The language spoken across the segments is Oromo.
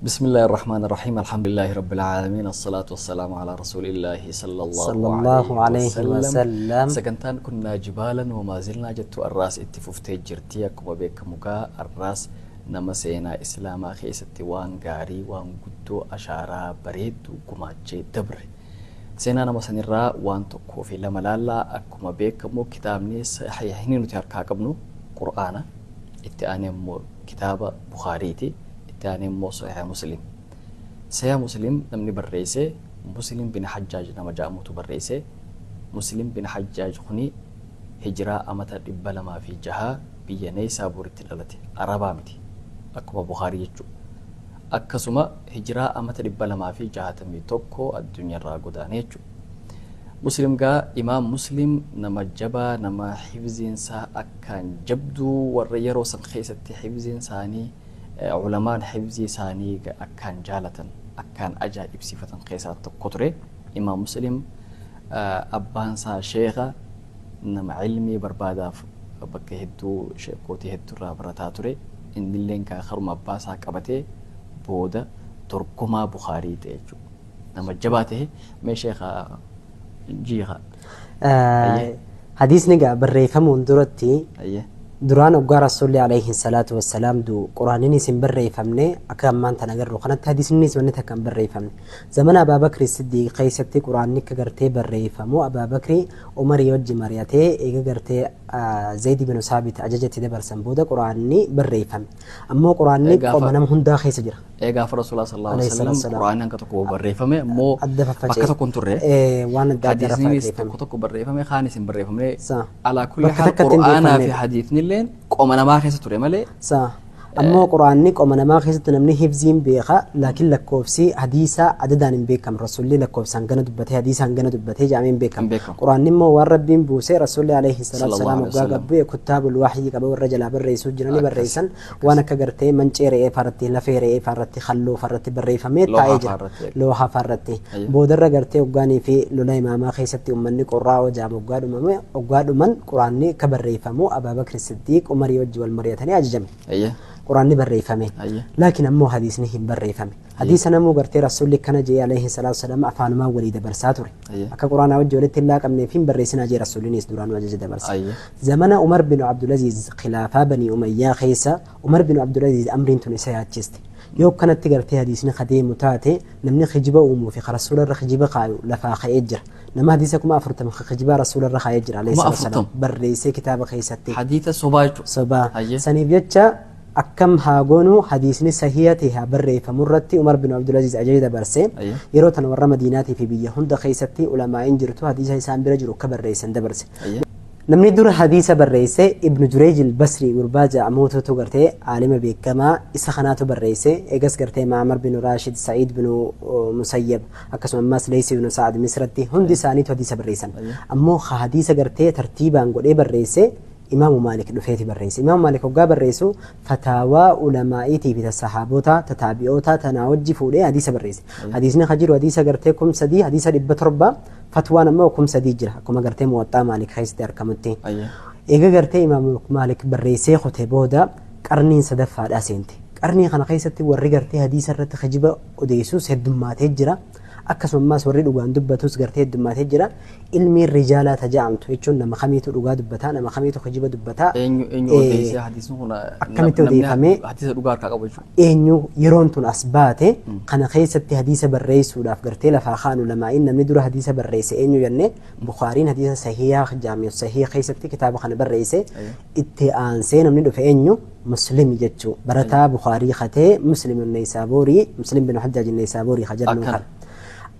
بسم الله الرحمن الرحيم، الحمد لله رب العالمين، الصلاة والسلام على رسول الله صلى الله صلى الله عليه وسلم. Sagantaan كنا جبالا وما زلنا jettu arraas itti fuftee jirti. Akkuma beekamu gaa, arraas nama seenaa islaamaa keessatti waan gaarii, waan guddoo, ashaaraa bareedduu gumaachee dabre, seenaa nama sanirraa waan tokkoo fi lama laallaa. Akkuma beekamu kitaabni sahiihni nuti harkaa qabnu Qur'aana, itti aanee immoo kitaaba Bukaariiti, itti aanee immoo Sahiha Muslim. Sahiha Muslim namni barreesse Muslim bin Hajjaaj nama jedhamutu barreesse. Muslim bin Hajjaaj kuni hijiraa amata 206 biyya Neysaabuuritti dhalate. Arabaa miti, akkuma Bukaarii jechuudha. Akkasuma hijiraa amata 261 addunyaarraa godaane jechuudha. Muslim gaa, Imaam Muslim nama jabaa, nama hifziinsaa akkaan jabduu, warra yeroo san keessatti hifziin isaanii, ulamaan hifzii isaanii akkaan jaalatan, akkaan ajaa'ibsiifatan keessaa tokko ture. Imaam Muslim abbaan isaa sheekha, nama ilmii barbaadaaf bakka hedduu, sheekootii hedduu irraa barataa ture. Innilleen kaa karuma abbaa isaa qabatee booda dorgomaa Bukaarii ta'e jechuudha. Nama jabaa ta'e. Mee sheeka jiika. Hadiisni gaa barreeffamuun duratti, duraan oggaa Rasuulli عليه الصلاة والسلام du Quraaninis hin barreeffamne. Akka ammaan tan agarru kanatti hadiisnis wanni takka hin barreeffamne. Zamana Abaabakri Siddiiq keessatti Quraanni akka gartee barreeffamu Abaabakri Umarii wajji mari'atee, eega gartee Zaydi bin Saabit ajajatti dabarsan booda Quraanni barreeffame. Ammoo Quraanni qoma nama hundaa keessa jira. Gaafa Rasuulaa صلى الله عليه وسلم Quraanni hanga tokko barreeffame, ammoo bakka tokko hin turre. Waan adda addaa. Hadiisnis tokko tokko barreeffame, kaanis hin barreeffamne. على كل حال Quraanaa fi hadiisni illee qoma namaa keessa ture malee. Ammoo Quraanni qoma namaa keessatti namni hifziin beeka, laakiin lakkoofsi hadiisaa adadaan hin beekamu. Rasuulli lakkoofsaan gana dubbatee, hadiisaan gana dubbatee jedhamee hin beekamu. Quraanni immoo waan Rabbiin buusee, Rasuulli عليه الصلاة والسلام waggaa gabbu'e كتاب الوحي qaba, warra jalaa barreessuu jiranii barreessan. Waan akka gartee mancee re'ee farratti, lafee re'ee farratti, halluu farratti barreeffamee taa'ee jira. Loohaa farratti. Boodarra gartee hoggaanii fi lola imaamaa keessatti uummanni qorraa jaam hoggaa dhumame, hoggaa dhuman Quraanni akka barreeffamu Abaabakri Siddiiq Umarii wajji wal mari'atanii ajajame. Quraanni barreeffame. Laakiin ammoo hadiisni hin barreeffame. Hadiisa namuu gartee Rasuulli akkana jee عليه الصلاة والسلام afaanumaan walii dabarsaa ture. Akka Quraanaa wajji walitti hin laaqamneef hin barreessinaa jee Rasuullinis duraanuu ajaja dabarse. Zamana Umar bin Abdulaziz, khilaafaa Banii Umayyaa keessa, Umar bin Abdulaziz amriin tun isa yaachiste. Yoo akkanatti gartee hadiisni kadeemu taate, namni kijiba uumuu fi rasuula irra kijiba kaayu lafaa ka'ee jira. Nama hadiisa 40,000 kijibaa rasuula irra kaa'ee jira عليه الصلاة والسلام. Barreessee kitaaba keessatti. Hadiisa sobaa jechuudha. Sobaa. Saniif jecha akkam haa goonu, hadiisni sahiha ta'e haa barreeffamu irratti Umar bin Abdulaziz ajaja dabarse. Yeroo tana warra Madiinaatii fi biyya hunda keessatti ulamaa'in jirtu hadiisa isaan bira jiru akka barreessan dabarse. Namni dura hadiisa barreesse Ibnu Jureej al-Basri gurbaa jedhamuutu gartee aalima beekamaa isa kanaatu barreesse. Eegas gartee Maamar bin Raashid, Sa'iid bin Musayyab, akkasuma ammas Leeysi bin Sa'ad Misratti, hundi isaaniitu hadiisa barreessan. Ammoo hadiisa gartee tartiibaan godhee barreesse Imaamu Maalik dhufeeti barreesse. Imaamu Maalik hoggaa barreessu fataawaa ulamaa'iitii fi sahaabota, tataabi'oota tanaa wajji fuudhee hadiisa barreesse. Hadiisni ka jiru hadiisa gartee 3000, hadiisa 700, fatwaan ammoo 3000 jira akkuma gartee Muwaxxaa Maalik keessatti argamutti. Eega gartee Imaamu Maalik barreessee kute booda qarniin sadaffaadhaa seente. Qarnii kana keessatti warri gartee hadiisa irratti kijiba odeessus heddummaatee jira. Akkasuma ammaas warri dhugaan dubbatus gartee heddummaatee jira. Ilmiin rijaalaa taja'amtu jechuun nama kamiitu dhugaa dubbataa, nama kamiitu kijiba dubbataa. Eenyu eenyu odeessee hadiisni kun? Akkamitti odeeffamee? Hadiisa dhugaa harkaa qabu jechuudha. Eenyu yeroon tun as baate kana keessatti hadiisa barreessuudhaaf gartee lafaa kaanu lamaa'in namni dura hadiisa barreesse eenyu jennee, Bukaariin hadiisa sahihaa jaami'u sahih keessatti kitaaba kana barreesse. Itti aansee namni dhufe eenyu? Muslimi jechuu, barataa Bukaarii katee Muslim Neysaaborii, Muslim bin Hajjaaj Neysaaborii ka jennu kana.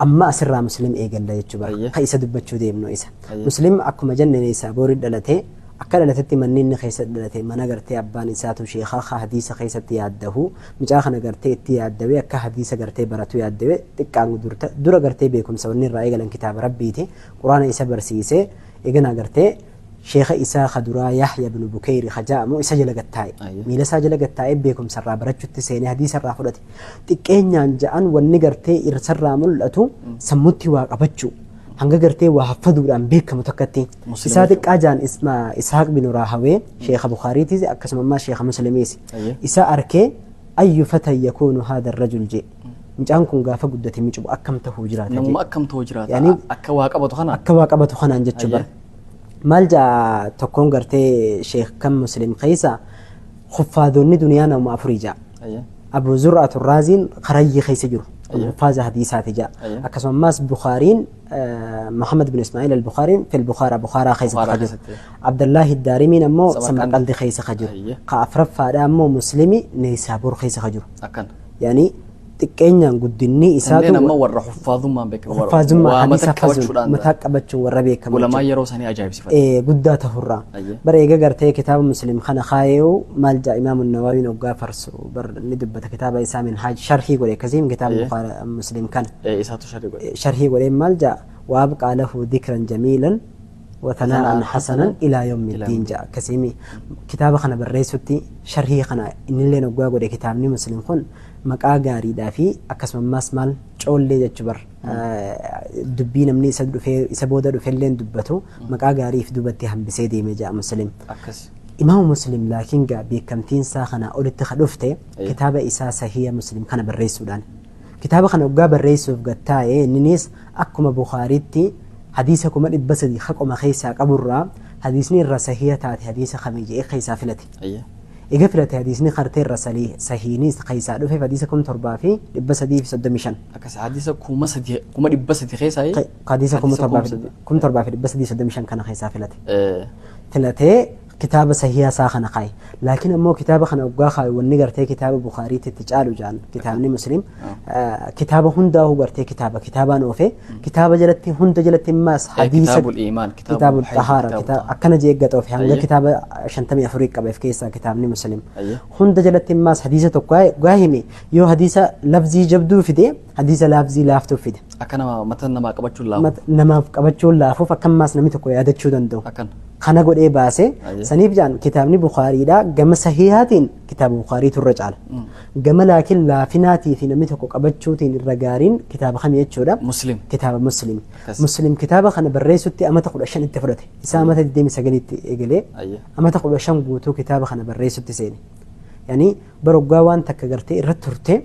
Amma asirraa Muslim eegalla jechuu bara. Ka isa dubbachuu deemnu isa. Muslim akkuma jenne Neysaaborii dhalate. Akka dhalatetti manni inni keessatti dhalate mana gartee abbaan isaatu sheekaa ka hadiisa keessatti yaaddahu. Mucaa kana gartee itti yaaddawee akka hadiisa gartee baratu yaaddawee, xiqqaan dura gartee beekumsa wanni irraa eegalan kitaaba Rabbiiti. Quraana isa barsiise. Eegana gartee sheeka isaa ka duraa Yahya bin Bukeyri ka ja'amu isa jala gattaa'e. Miila isaa jala gattaa'ee beekumsa irraa barachutti seenee hadiisa irraa fudhate. Xiqqeenyaan ja'an wanni gartee isarraa mul'atu sammutti waa qabachuu. Hanga gartee waa haffaduudhaan beekamu takkatti. Isaa xiqqaa ja'an Ishaaq bin Raahawee sheeka Bukaariitis akkasuma ammaa sheeka Muslimiis. Isa arkee Ayyu fatan yakuunu haadha rajul jee. Mucaan kun gaafa guddate micubu akkam tahuu jiraata. Namuma akkam tahuu jiraata. Akka waa qabatu kanaan. Akka waa qabatu kanaan jechuu bara. Maal jaa tokkoon gartee sheekh kan Muslim keessa huffaadonni duniyaa nama afurii jaa. Abu Zur'atu Raaziin karayyi keessa jiru. Huffaaza hadiisaati jaa. Akkasumas Bukhaariin Muhammad bin Ismaa'il al-Bukhaariin fil Bukhaara Bukhaaraa keessatti ka jiru. Abdallahi Daarimiin ammoo Samarqandi keessa ka jiru. Ka afraffaadha ammoo Muslimi Neysaabuur keessa ka jiru. Yaani xiqqeenyaan guddinni isaatu Kanneen amma warra huffaazummaan beekamu. Huffaazummaa hadiisa hafazuun mataa qabachuun warra beekamu. Ulamaa yeroo sanii ajaa'ibsiifatu. Guddaa tahurraa. Bara eega gartee kitaaba Muslim kana kaayee maal jaa Imaamu Nawawiin hoggaa farsu bar ni dubbata kitaaba isaa Minhaaj sharhii godhe akkasiin kitaaba Bukhaara Muslim kana. Isaatu sharhii godhe. Sharhii godhee maal jaa waabqaa lahu dhikran jamiilan وثناء حسنا إلى يوم الدين جاء كسيمي كتاب خنا بريستي شرحي خنا إن اللي نقوى قد كتابني مسلم خن maqaa gaariidhaa fi akkasumas maal coollee jechuu bar dubbii namni isa dhufee isa booda dhufelleen dubbatu maqaa gaariif dubbatti hambisee deemee jaa Muslim. Imaamu Muslim laakiin gaa beekamtiin isaa kanaa olitti ka dhufte kitaaba isaa Sahiya Muslim kana barreessuudhaan. Kitaaba kana hoggaa barreessuuf gattaa'ee inninis akkuma Bukhaariitti hadiisa 300,000 haqoma keessaa qaburraa hadiisni irra sahiya taate hadiisa kamii jedhee keessaa filate. Egaa filate hadiisni kartee irra sahiinis keessaa dhufe hadiisa 7335. Akkas hadiisa 300,000 keessaa? Hadiisa 7335 kana keessaa filate. Filatee kitaaba sahiha isaa kana kaaye. Laakiin ammoo kitaaba kana hoggaa kaaye wanni gartee kitaaba Bukhaariitti itti caalu jaan kitaabni Muslim kitaaba hundaa'uu gartee kitaaba kitaabaan oofe kitaaba jalatti hunda jalatti immaas hadiisa kitaabul xahaara akkana jee eeggata oofe hanga kitaaba 54 qabeef keessaa kitaabni Muslim hunda jalatti immaas hadiisa tokko gaa hime yoo hadiisa lafzii jabduu fide hadiisa lafzii laaftuu fide. Akka nama mata namaa qabachuun laafuuf. Namaaf qabachuun laafuuf akkammaas namni tokko yaadachuu danda'u. Kana godhee baase saniif jaan kitaabni Bukhaariidha gama sahihaatiin kitaaba Bukhaariitu irra caala. Gama laakiin laafinaatii fi namni tokko qabachuutiin irra gaariin kitaaba kami jechuudha. Muslim. Kitaaba Muslim. Muslim kitaaba kana barreessutti amata 15 itti fudhate. Isaa amata 29tti eegalee amata 15 guutuu kitaaba kana barreessutti seene. Yani baroggaa waan takka gartee irra turte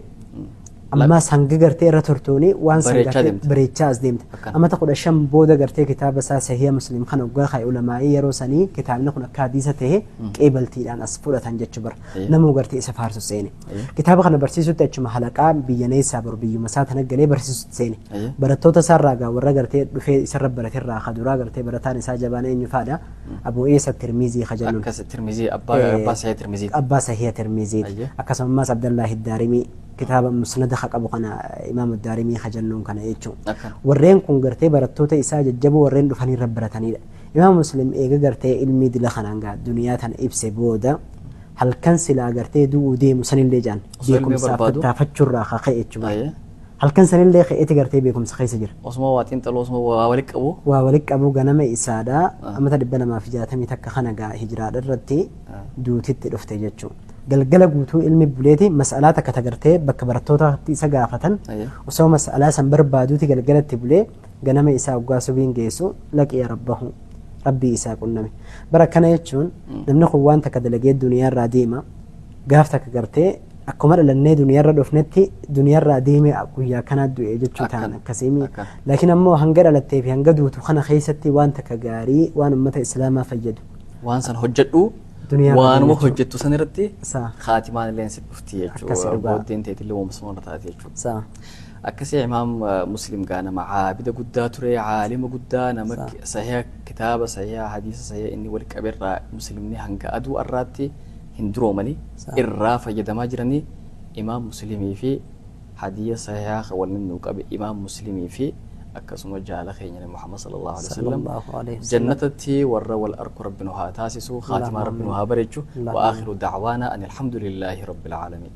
ammaas hanga gartee irra turtuuni waan san gartee bareechaa as deemte. Amata 15 booda gartee kitaaba isaa Sahiha Muslim kana hoggaa kaa'e ulamaa'ii yeroo sanii kitaabni kun akka hadiisa ta'e qeebaltiidhaan as fudhatan jechuu bara. Namuu gartee isa faarsu seene. Kitaaba kana barsiisutti achuma halaqaa biyya neessaa boru biyyuma isaa tana galee barsiisutti seene. Barattoota isaarraa gaa warra gartee dhufee isarra baraterraa ka duraa gartee barataan isaa jabaan eenyu faadha. Abuu Iisa Tirmizii ka jennuun. Akkas Tirmizii abbaa Sahiha Tirmiziiti. Abbaa Sahiha Tirmiziiti. Akkasumas Abdallaahi Daarimii kitaaba musnada ka qabu kana Imaamu Daarimii ka jennuun kana jechuudha. Warreen kun gartee barattoota isaa jajjaboo warreen dhufanii irra baratanidha. Imaam Muslim eega gartee ilmii dila kanaan gaa duniyaa tana ibse booda halkan silaa gartee du'uu deemu sanillee jaan beekumsaaf tattaafachuurraa ka ka'e jechuudha. Halkan sanillee ka'eeti gartee beekumsa keessa jira. Osuma waa xiinxaluu osuma waa walitti qabu. Waa walitti qabu ganama isaadha amata 261 kana gaa hijiraadha irratti duutitti dhufte jechuudha. Galgala guutuu ilmi buleeti mas'alaa takka tagartee bakka barattootaatti isa gaafatan osoo mas'alaa san barbaaduuti galgalatti bulee ganama isaa hoggaa subiin geessu laqiya rabbahu rabbii isaa qunname. Bara kana jechuun namni kun waan takka dalagee duniyaarraa deema gaaf takka gartee akkuma dhalannee duniyaarra dhufnetti duniyaarraa deeme guyyaa kanaa du'e jechuu ta'an akkasiimi. Laakiin ammoo hanga dhalattee fi hanga duutu kana keessatti waan takka gaarii waan uummata islaamaa fayyadu. Waan san hojjedhu waanuma hojjettu san irratti kaatimaan illee si dhufti jechuudha. Booddeen teetillee uumama irra taate jechuudha. Akkasii Imaam Muslim gaa nama caabida guddaa ture, caalima guddaa nama sahiha kitaaba sahiha hadiisa sahiha inni wal qabeerraa muslimni hanga aduu arraatti hin duroomanii irraa fayyadamaa jiranii Imaam Muslimii fi hadiisa sahiha waliin nu qabe Imaam Muslimii fi akkasuma jaala keenya Muhammad sallallahu alaihi wasallam jannatatti warra wal arku rabbi nu haa taasisu, khaatimaa rabbi nu haa bareechu. Wa aakhiru dacwaana an alhamdulillahi rabbil aalamiin.